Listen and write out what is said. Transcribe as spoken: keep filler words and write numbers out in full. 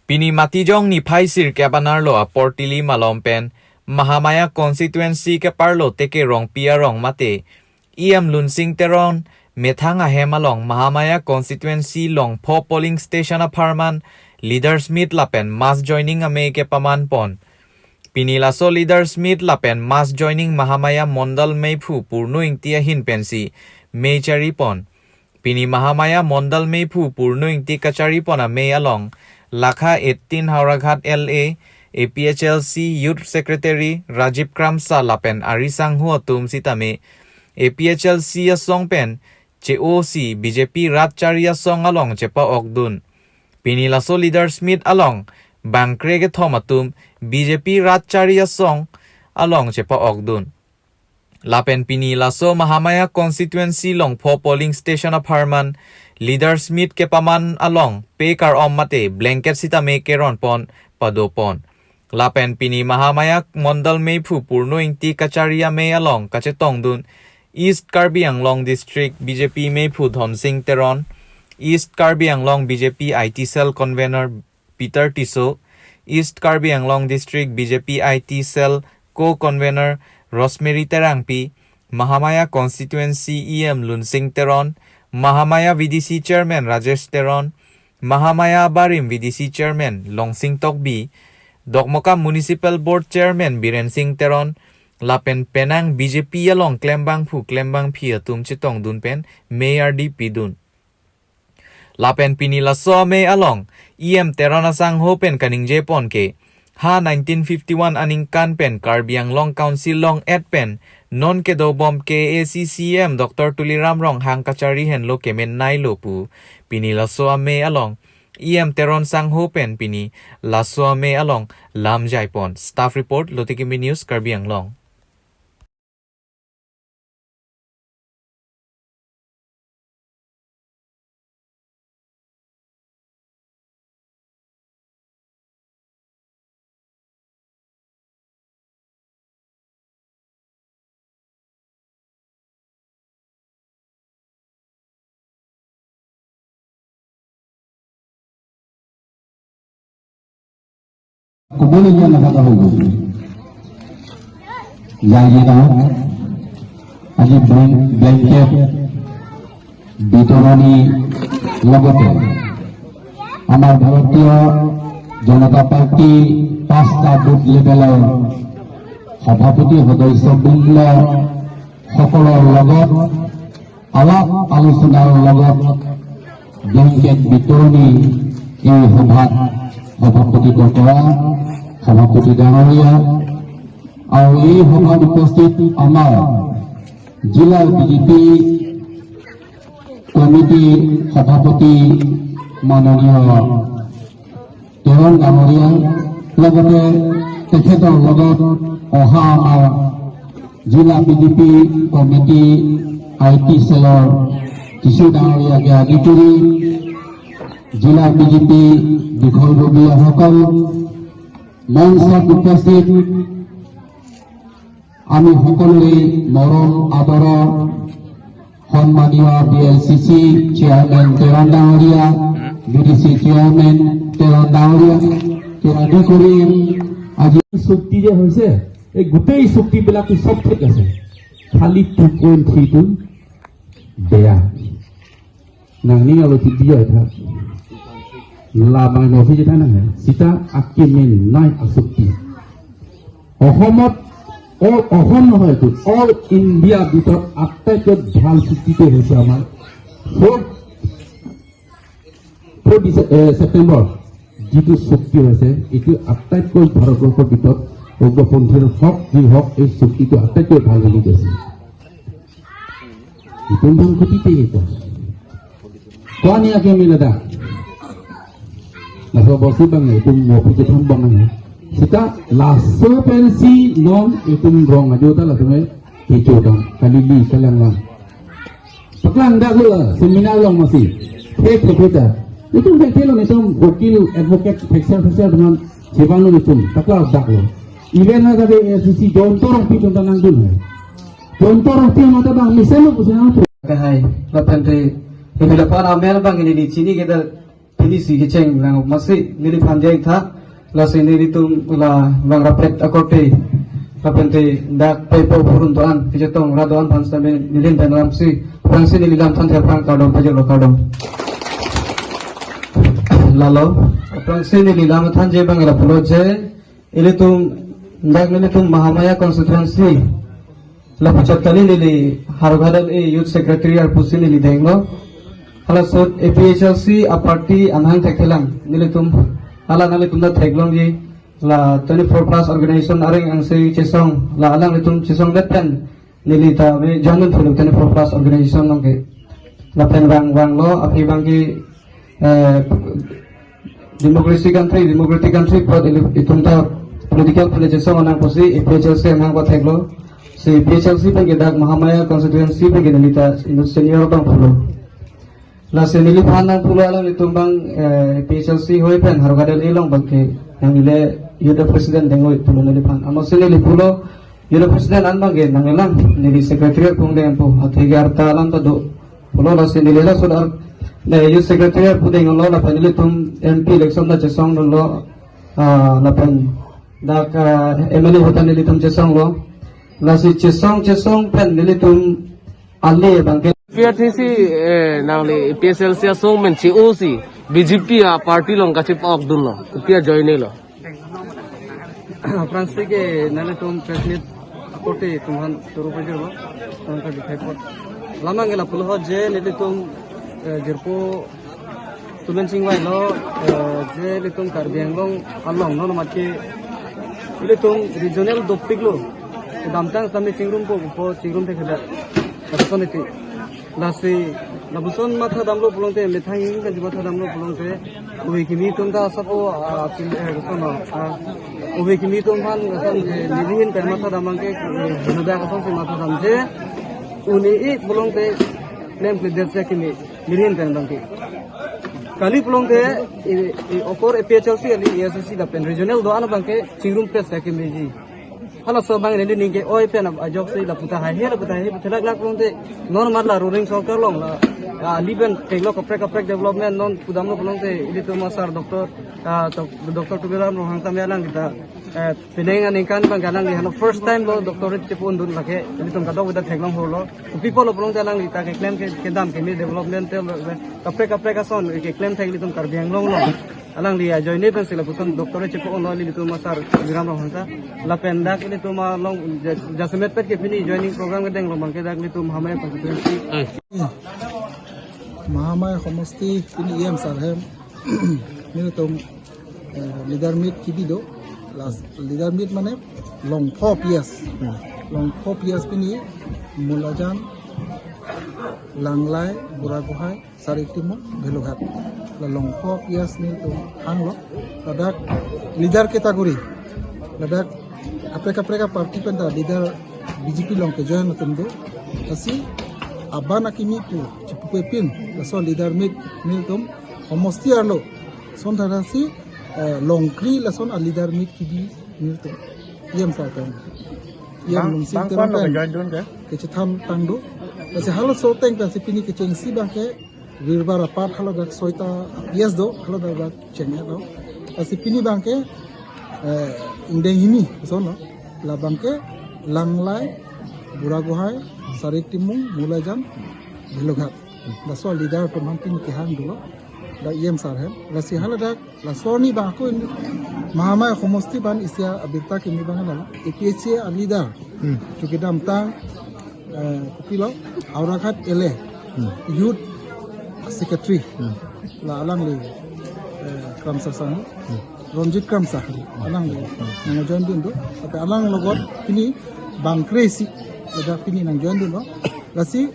Pini Matijong niphai sirkep anerlo apor tili malom pen Mahamaya constituency keparlo Teke Rongpi arong mate E M Lunsing Teron methang ahem along Mahamaya constituency longpho polling station apharman leaders meet lapen mass joining amei kepaman pon. Pini laso leaders meet lapen mass joining Mahamaya Mondal meiphu Purno Ingti ahin pensi mei chari pon. Pini Mahamaya Mondal meiphu Purno Ingti kachari pon amei along lakha eighteen Howraghat L A, A P H L C Youth Secretary Rajiv Kramsa lapen ari sangho atum sitame A P H L C asong pen che-osi B J P rat chari asong along chepa-okdun. Pini laso leaders meet along bangkre kethom atum B J P rat chari asong along chepa-okdun. Lapen pini laso Mahamaya constituency longpho polling station apharman leaders meet kepaman along pe kar-om mate blanket sitame keron pon pado pon. Lapen pini Mahamaya Mondal meiphu Purno Ingti kachari amei along kachetongdun East Karbi Anglong District B J P meiphu Dhonsing Teron, East Karbi Anglong B J P I T Cell Convener Peter Tisso, East Karbi Anglong District B J P I T Cell Co-Convener Rosemary Terangpi, Mahamaya Constituency E M Lunsing Teron, Mahamaya V D C Chairman Rajesh Teron, Mahamaya Barim V D C Chairman Longsing Tokbi, Dokmoka Municipal Board Chairman Biren Singh Teron, lapen penang B J P along klembangphu klembangphi atum chetongdun pen mei ardi pidun. Lapen pini laso amei along E M Teron asangho pen kaningje pon ke, ha nineteen fifty-one aningkan pen Karbi Anglong Council long-et pen non kedobom K A A C C E M Doctor Tuliram Ronghang kachari henlo kemen nailo pu pini laso amei along E M Teron sangho pen pini laso amei along lam jai pon. Staff report, Lote Kimi News, Karbi Anglong. Kubol niya nakakahubog. Jai jai na, aji blank-, blanket বিতৰণি লগতে আমাৰ ভাৰতীয় জনতা পাৰ্টি পাঁচটা বুথ লেভেলৰ সভাপতি সদস্যবৃন্দ সকলৰ লগত আলাপ আলোচনাৰ লগত ব্লেংকেট বিতৰণি এই সভাত সভাপতিত্ব কৰা সভাপতি ডাঙৰীয়া আৰু এই সভাত উপস্থিত আমাৰ জিলা বিজেপি কমিটি সভাপতি মাননীয় তেৰণ ডাঙৰীয়া লগতে তেখেতৰ লগত অহা আমাৰ জিলা বিজেপি কমিটি আই টি চেলৰ কিছু ডাঙৰীয়াকে আদি কৰি জিলা বিজেপি বিষয়ববীয়াসকল, মঞ্চত উপস্থিত আমি সকলোৰে মৰম আদৰৰ সন্মানীয় বি এল চি চি চেয়াৰমেন তেৰণ ডাঙৰীয়া, B D C chairman Teron ডাঙৰীয়া, তেৰাদি কৰি আজি চুক্তি যে হৈছে, এই গোটেই চুক্তিবিলাকতো চব ঠিক আছে, খালি টু পইণ্ট থ্ৰীটো বেয়া। Nangning alo ti biya tha. Labang no si jitha nang hai. Sita akemenei asukti. অসমত, অল অসম নহয় এইটো, অল ইণ্ডিয়া ভিতৰত আটাইতকৈ ভাল চুক্তিটো হৈছে আমাৰ ফ'ৰ্থ, ফ'ৰ্থ ডিচে-, এ, ছেপ্টেম্বৰ যিটো চুক্তি হৈছে, এইটো আটাইতকৈ ভাৰতবৰ্ষৰ ভিতৰত উগ্ৰপন্থীৰ হক যি হক এই চুক্তিটো আটাইতকৈ ভাল বুলি কৈছে। Itum bang kuti te ito. Kuan ya kami lada. Nasa bosi bang itum mo kuti tham bang ni. Sita laso pensi non itum rong ajo ta latum eh kicho dam. Kali li kalang lang. Paklang dak lo la, seminar long masi. Phe phe phe ta. Itum phe phe lo ni itum wakil, advocate, pheksa pheksa dengan sibang lo itum. Paklang dak lo. Event na tadi A S D C join torong pi itum tanang dun hai. Contoh roti mata bang, misalnya pusi nang tu. Kahai, lapen te, ibi dapat amel bang ini di sini kita Pini si kecheng lang masi neliphan jai tha, lasi nelitum la bang rapet akorte, lapen te dak paipo purun doan, kechetong ra doan aphan sitame nelihin pen lamsi, aphrangsi neli lam than ther aphrang kardom pajirlo, kardom. Lalo, aphrangsi neli lam than je bang lapulo je, ilitum, dak nelitum Mahamaya constituency, lapuchot kali neli Howraghat L A Youth Secretary arpu si neli denglo. Halaso A P H L C aparty amahang thekthelang nelitum, hala nanglitum ta theklongji, la twenty-four plus organization areng angse chesong, la alanglitum chesongdet pen neli ta me join dunthulu twenty-four plus organization along ke. Lapen vang vanglo aphi abang ke, eh, democracy country, democratic country apot ili-, itum ta political party chesong nangpo pusi A P H L C amahang patheklo. Si A P H L C pen ke dak Mahamaya constituency pen ke neli ta inut senior abang pulo. Lasi neliphan nangpulo, alanglitum bang, eh, A P H L C hoi pen Howraghat L A along bang ke nangle youth president dengoi pulo neliphan. Amatsi neli pulo youth president an bang ke nangkelang, neli secretary pung dengpo, athe ke arta alam ta do pulo. Lasi neli laso dak, eh, youth secretary pu denglo, lapen nelitum M P election ta chesongdunlo, ah, lapen dak, ah, M L A ahut ta nelitum chesonglo. Lasi chesong chesong pen nelitum ale bang ke. P R T C, eh, nangli A P H L C asong men chi-o si B J P aparty along kachepa-ok dunlo, kopi ajoinelo? Aphrangsi ke nanglitum press meet akorte itum aphan choro pajirlo, sangka dikhai apot. Lam abang ke lapulo ho je nelitum, eh, jirpo tulen chingvailo, eh, je ilitum Karbi Anglong along non mat ke ilitum regional dopiklo. Kedamtang sitame chingrumpo, po chingrum thekthedet. Lapuson iti. Lasi, lapuson mathadamlo pulote, methang ingkan matha damlo pulote, ove kimi atum ta sapo, ah, pil-, eh, koson, ah, ove kimi atum aphan, koson, eh, nelihin pen mathadam abang ke, eh, henoda kosonsi mathadam je, un-e pulote, nem kledetsi kimi, nelihin pen abang ke. Kali pulote, eh, eh, okor A P H L C kali, A S D C lapen regional do-an abang ke, chingrumpet si kimiji. Halaso abang neli ning ke-oi pen ab-, ajoksi lapu tahai he, lapu tahai he, pu thelaklak pulote, non mat la ruling sorkar along la, ah, ali pen theklong kaprek kaprek development non pudamlo pulote, ilitum asar Doctor, ah, Doc-, Doctor Tuliram Ronghang sitame alangli ta, eh, penang aningkan abang alangli hano first time lo doctorate chepu-undun lake, ilitum kadokave ta theklong holo. Kopi apotlo pulote alangli ta keklem ke, kedam kimi development te lo, kaprek kaprek ason keklem thek ilitum Karbi Anglong along. Alangli ajoine pensi lapuson doctorate chepu-unlo ilitum asar Tuliram Ronghang ta. Lapen dak ilitum along ja-, jasemet pet ke pini joining program kedenglo abang ke dak ilitum Mahamaya constituency. Mahamaya somosti pini E M sir hem. Nelitum, eh, leader meet kebi do. Last leader meet mane longpho P S. Hmm. Longpho P S pini Mulajan, Langlai, Buragohai, Sarik Timung, Bhelughat. La longpho P S nelitum hanglo. Ladak leader category. Ladak kaprek kaprek aparty pen ta leader B J P along kejoin atum do. Lasi aban akimi pu chipupepin. Laso leader meet nelitum somosti arlo. Lason thakthaksi, eh, longkli lason aleader meet kebi nelitum. E M sir pen. E M Bang, Lungsing bang Teron ko-an lo pen kejoin dun ke? Kechethan tang do. Lasi halaso ateng pensi pini kechengsi abang ke Virbar apar haladak soita P S do, haladak dak cheng do. Lasi pini abang ke, eh, ingdeng hini, koson lo. La abang ke Langlai, Buragohai, Sarik Timung, Mulajan, Bhelughat. Laso leader atum aphan pini kehang dolo. Dak E M sir hem. Lasi haladak, laso arni abang ako in Mahamaya somosti abang isi abirta kimi abang la A P H C aleader. Hmm. Chuki kedamtang, eh, kopilo, Howraghat L A. Hmm. Youth Secretary. Hmm. La alangli, eh, Kramsa sang. Hmm. Ronjit Kramsa. Alangli. Hmm. Nangjoin dun do. Tapi alang logot pini bangkre si. Ladak pini nangjoin dun do. Lasi